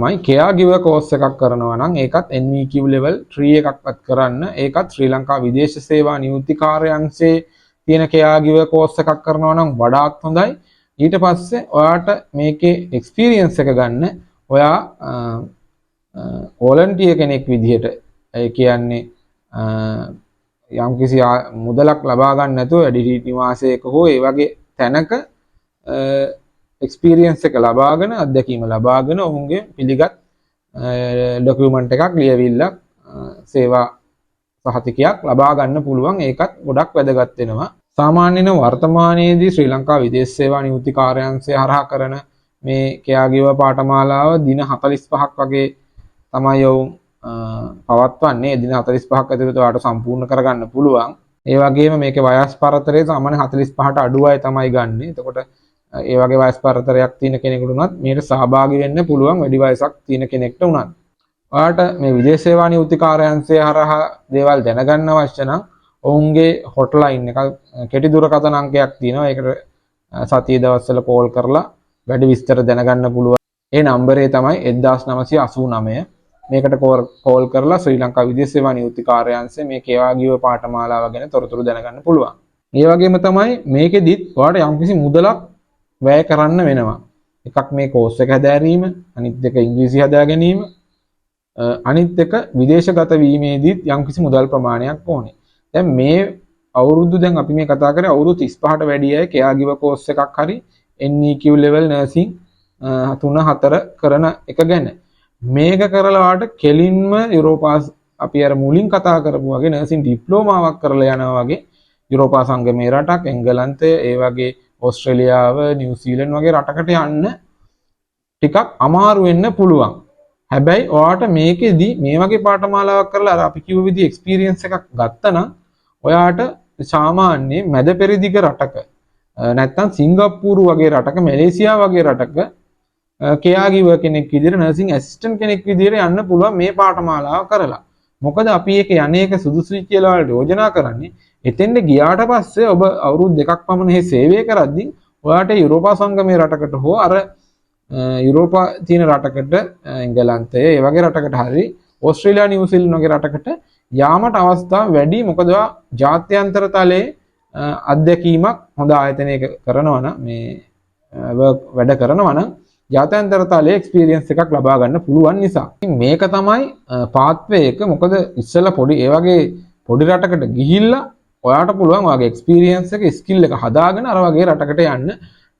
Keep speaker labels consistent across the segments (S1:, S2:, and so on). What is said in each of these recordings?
S1: මයි කෙයාගිවර් කෝස් එකක් කරනවා නම් ඒකත් NVQ level 3 එකක්වත් කරන්න. ඒකත් ශ්‍රී ලංකා විදේශ සේවා නියුක්ති කාර්යාංශයේ තියෙන කෙයාගිවර් කෝස් එකක් කරනවා නම් වඩාත් හොඳයි. ඊට පස්සේ ඔයාට මේකේ එක්ස්පීරියන්ස් එක ගන්න ඔයා වොලන්ටියර් කෙනෙක් විදිහට, ඒ කියන්නේ යම්කිසි මුදලක් ලබා ගන්න නැතුව වැඩිහිටි නිවාසයක හෝ ඒ වගේ තැනක එක්ස්පීරියන්ස් එක ලබාගෙන, අත්දැකීම ලබාගෙන, ඔවුන්ගේ පිළිගත් ඩොකියුමන්ට් එකක්, ලියවිල්ලක්, සේවා සහතිකයක් ලබා ගන්න පුළුවන්. ඒකත් ගොඩක් වැදගත් වෙනවා. සාමාන්‍යයෙන් වර්තමානයේදී ශ්‍රී ලංකා විදේශ සේවා නියුක්ති කාර්යාංශය හරහා කරන මේ කෙයාගිවර් පාඨමාලාව දින 45ක් වගේ තමයි ඔවුන් පවත්වන්නේ. දින 45ක් ඇතුළත ඔයාට සම්පූර්ණ කරගන්න පුළුවන්. ඒ වගේම මේකේ වයස් පරතරය සාමාන්‍ය 45ට අඩු අය තමයි ගන්නෙ. එතකොට ඒ වගේ වයස් පරතරයක් තියෙන කෙනෙකුට උනත් මේකට සහභාගී වෙන්න පුළුවන්, වැඩි වයසක් තියෙන කෙනෙක්ට උනත්. ඔයාට මේ විදේශ සේවා නියුක්ති කාර්යාංශය හරහා දේවල් දැනගන්න අවශ්‍ය නම් ඔවුන්ගේ හොට්ලයින් එක, කෙටි දුරකථන අංකයක් තියෙනවා. ඒකට සතිය දවස්වල කෝල් කරලා වැඩි විස්තර දැනගන්න පුළුවන්. ඒ නම්බරේ තමයි 1989. මේකට කෝල් කරලා ශ්‍රී ලංකා විදේශ සේවා නියුක්ති කාර්යාංශයේ මේ කෙයාගිවර් පාඨමාලාව ගැන තොරතුරු දැනගන්න පුළුවන්. ඒ වගේම තමයි මේකෙදිත් ඔයාලට යම්කිසි මුදලක් වැය කරන්න වෙනවා. එකක් මේ කෝස් එක හැදෑරීම, අනිත් එක ඉංග්‍රීසි හදා ගැනීම, අනිත් එක විදේශගත වීමේදීත් යම්කිසි මුදල් ප්‍රමාණයක් ඕනේ. දැන් මේ අවුරුදු, දැන් අපි මේ කතා කරේ අවුරුදු 35ට වැඩි අය කෙයාගිවර් කෝස් එකක් හරි NVQ level nursing 3 4 කරන එක ගැන. මේක කරලා ඔයාට කෙලින්ම යුරෝපා, අපි අර මුලින් කතා කරපු වගේ නර්සිං ඩිප්ලෝමාවක් කරලා යනවා වගේ යුරෝපා සංගමයේ රටක්, එංගලන්තය, ඒ වගේ ඕස්ට්‍රේලියාව, නිව්සීලන්ත වගේ රටකට යන්න ටිකක් අමාරු වෙන්න පුළුවන්. හැබැයි ඔයාට මේකෙදි මේ වගේ පාඨමාලාවක් කරලා අර අපි කිව්ව විදිහ එක්ස්පීරියන්ස් එකක් ගත්තා නම් ඔයාට සාමාන්‍ය මැද පෙරදිග රටක, නැත්නම් සිංගප්පූරු වගේ රටක, මැලේසියා වගේ රටක කෙයාගිවර් කෙනෙක් විදිහට, නර්සිං ඇසිස්ටන්ට් කෙනෙක් විදිහට යන්න පුළුවන් මේ පාඨමාලාව කරලා. මොකද අපි ඒක යන්නේ එක සුදුසුයි කියලා ඔයාලට යෝජනා කරන්නේ. එතෙන්ට ගියාට පස්සේ ඔබ අවුරුදු 2ක් පමණ එහෙ සේවය කරද්දී ඔයාට යුරෝපා සංගමයේ රටකට හෝ අර යුරෝපා තියෙන රටකට, එංගලන්තය ඒ වගේ රටකට හරි ඕස්ට්‍රේලියා, නිව්සීලන්ත වගේ රටකට යාමට අවස්ථාව වැඩි. මොකද ඔයා ජාත්‍යන්තර තලයේ අත්දැකීමක්, හොඳ ආයතනයක කරනවා නම්, මේ වර්ක් වැඩ කරනවා නම් ජාත්‍යන්තර තලයේ එක්ස්පීරියන්ස් එකක් ලබා ගන්න පුළුවන් නිසා. ඉතින් මේක තමයි පාත්වේ එක. මොකද ඉස්සෙල්ලා පොඩි ඒ වගේ පොඩි රටකට ගිහිල්ලා ඔයාට පුළුවන් ඔයාගේ එක්ස්පීරියන්ස් එක, ස්කිල් එක හදාගෙන අර වගේ රටකට යන්න.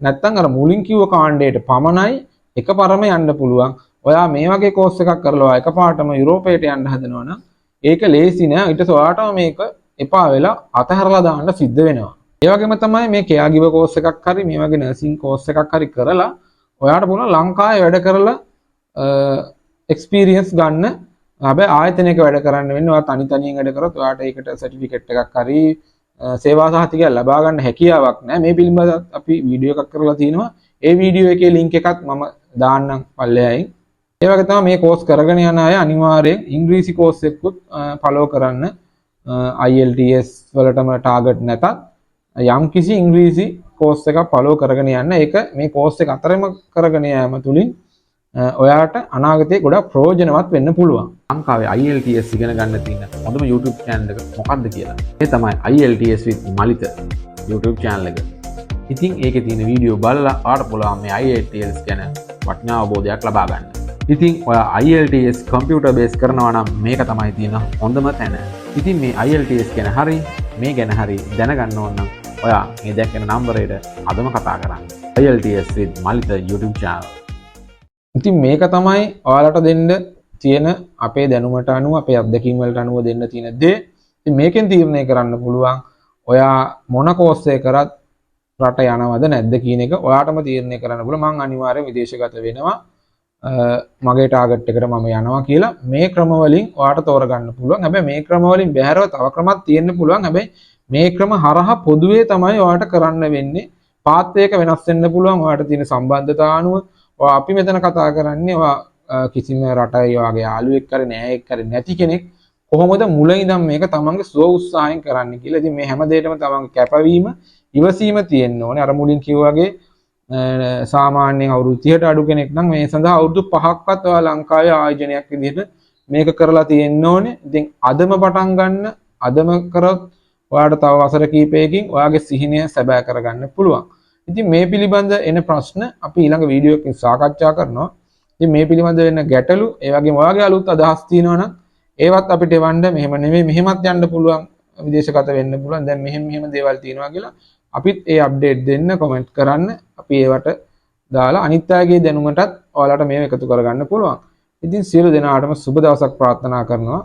S1: නැත්තම් අර මුලින් කිව්ව කාණ්ඩයට පමණයි එකපාරම යන්න පුළුවන්. ඔයා මේ වගේ කෝස් එකක් කරලා ඔයා එකපාරටම යුරෝපයට යන්න හදනවා නම් ඒක ලේසි නෑ. ඊට පස්සේ ඔයාටම මේක එපා වෙලා අතහැරලා දාන්න සිද්ධ වෙනවා. ඒ වගේම තමයි මේ කෙයාගිවර් කෝස් එකක් හරි මේ වගේ නර්සිං කෝස් එකක් හරි කරලා ඔයාට පුළුවන් ලංකාවේ වැඩ කරලා එක්ස්පීරියන්ස් ගන්න. හැබැයි ආයතනයක වැඩ කරන්න වෙන්නේ. ඔයා තනි තනියෙන් වැඩ කරොත් ඔයාට ඒකට සර්ටිෆිකේට් එකක් හරි සේවා සහතිකයක් ලබා ගන්න හැකියාවක් නැහැ. මේ පිළිබඳව අපි වීඩියෝ එකක් කරලා තිනවා. ඒ වීඩියෝ එකේ ලින්ක් එකත් මම දාන්නම් පල්ලෙහායින්. ඒ වගේ තමයි මේ කෝස් කරගෙන යන අය අනිවාර්යෙන් ඉංග්‍රීසි කෝස් එකකුත් ෆලෝ කරන්න. IELTS වලටම ටාගට් නැතත් යම් කිසි ඉංග්‍රීසි කෝස් එකක් ෆලෝ කරගෙන යන්න. ඒක මේ කෝස් එක අතරම කරගෙන යාම තුලින් ඔයාට අනාගතේ ගොඩක් ප්‍රයෝජනවත් වෙන්න පුළුවන්.
S2: ලංකාවේ IELTS ඉගෙන ගන්න තියෙන හොඳම YouTube channel එක මොකක්ද කියලා. ඒ තමයි IELTS with Malitha YouTube channel එක. ඉතින් ඒකේ තියෙන වීඩියෝ බලලා ඔයාට පුළුවන් මේ IELTS ගැන වටිනා අවබෝධයක් ලබා ගන්න. ඉතින් ඔයා IELTS computer base කරනවා නම් මේක තමයි තියෙන හොඳම තැන. ඉතින් මේ IELTS ගැන හරි මේ ගැන හරි දැනගන්න ඕන නම් ඔයා මේ දැක්වෙන නම්බරයට අදම කතා කරන්න. IELTS with Malitha YouTube channel.
S1: ඉතින් මේක තමයි ඔයාලට දෙන්න තියෙන, අපේ දැනුමට අනුව, අපේ අත්දැකීම් වලට අනුව දෙන්න තියෙන දේ. ඉතින් මේකෙන් තීරණය කරන්න පුළුවන් ඔයා මොන කෝස් එක කරත් රට යනවද නැද්ද කියන එක ඔයාටම තීරණය කරන්න පුළුවන්. මං අනිවාර්යෙන් විදේශගත වෙනවා, මගේ ටාගට් එකට මම යනවා කියලා මේ ක්‍රම වලින් ඔයාට තෝරගන්න පුළුවන්. හැබැයි මේ ක්‍රම වලින් බැහැරව තව ක්‍රමක් තියෙන්න පුළුවන්. හැබැයි මේ ක්‍රම හරහා පොදුවේ තමයි ඔයාට කරන්න වෙන්නේ. පාත් එක වෙනස් වෙන්න පුළුවන් ඔයාට තියෙන සම්බන්ධතා අනුව. ඔයා, අපි මෙතන කතා කරන්නේ ඔයා කිසිම රටයි ඔයාගේ යාළුවෙක් හරි නෑයෙක් හරි නැති කෙනෙක් කොහොමද මුල ඉඳන් මේක තමන්ගේ ස්ව උත්සාහයෙන් කරන්න කියලා. ඉතින් මේ හැම දෙයකටම තමන්ගේ කැපවීම, ඉවසීම තියෙන්න ඕනේ. අර මුලින් කිව්වා වගේ සාමාන්‍යයෙන් අවුරුදු 30ට අඩු කෙනෙක් නම් මේ සඳහා අවුරුදු 5ක්වත් ඔයා ලංකාවේ ආයෝජනයක් විදිහට මේක කරලා තියෙන්න ඕනේ. ඉතින් අදම පටන් ගන්න, අදම කරොත් ඔයාට තව වසර කීපයකින් ඔයාගේ සිහිනය සැබෑ කරගන්න පුළුවන්. ඉතින් මේ පිළිබඳ එන ප්‍රශ්න අපි ඊළඟ වීඩියෝ එකකින් සාකච්ඡා කරනවා. ඉතින් මේ පිළිබඳ වෙන ගැටලු, ඒ වගේම ඔයාගේ අලුත් අදහස් තියෙනවා නම් ඒවත් අපිට එවන්න. මෙහෙම නෙමෙයි, මෙහෙමත් යන්න පුළුවන්, විදේශගත වෙන්න පුළුවන්, දැන් මෙහෙම මෙහෙම දේවල් තියෙනවා කියලා අපිත් ඒ අප්ඩේට් දෙන්න කමෙන්ට් කරන්න. අපි ඒවට දාලා අනිත් අයගේ දැනුමටත් ඔයාලට මේව එකතු කරගන්න පුළුවන්. ඉතින් සියලු දෙනාටම සුබ දවසක් ප්‍රාර්ථනා කරනවා.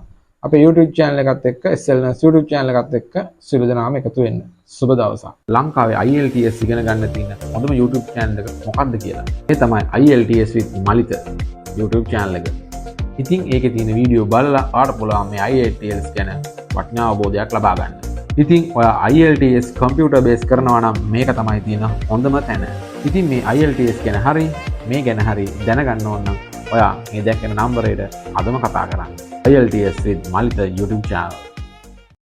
S1: අපේ YouTube channel එකත් එක්ක, SLNS YouTube channel එකත් එක්ක සියලු දෙනාම එකතු වෙන්න. සුබ දවසක්.
S2: ලංකාවේ IELTS ඉගෙන ගන්න තියෙන හොඳම YouTube channel එක මොකක්ද කියලා. ඒ තමයි IELTS with Malitha YouTube channel එක. ඉතින් ඒකේ තියෙන වීඩියෝ බලලා ඔයාලට පුළුවන් මේ IELTS ගැන වටිනා අවබෝධයක් ලබා ගන්න. ඉතින් ඔයා IELTS computer base කරනවා නම් මේක තමයි තියෙන හොඳම තැන. ඉතින් මේ IELTS ගැන හරි මේ ගැන හරි දැනගන්න ඕන නම් ඔයා මේ දැක්කන නම්බරයට අදම කතා කරන්න. IELTS with Malitha YouTube channel.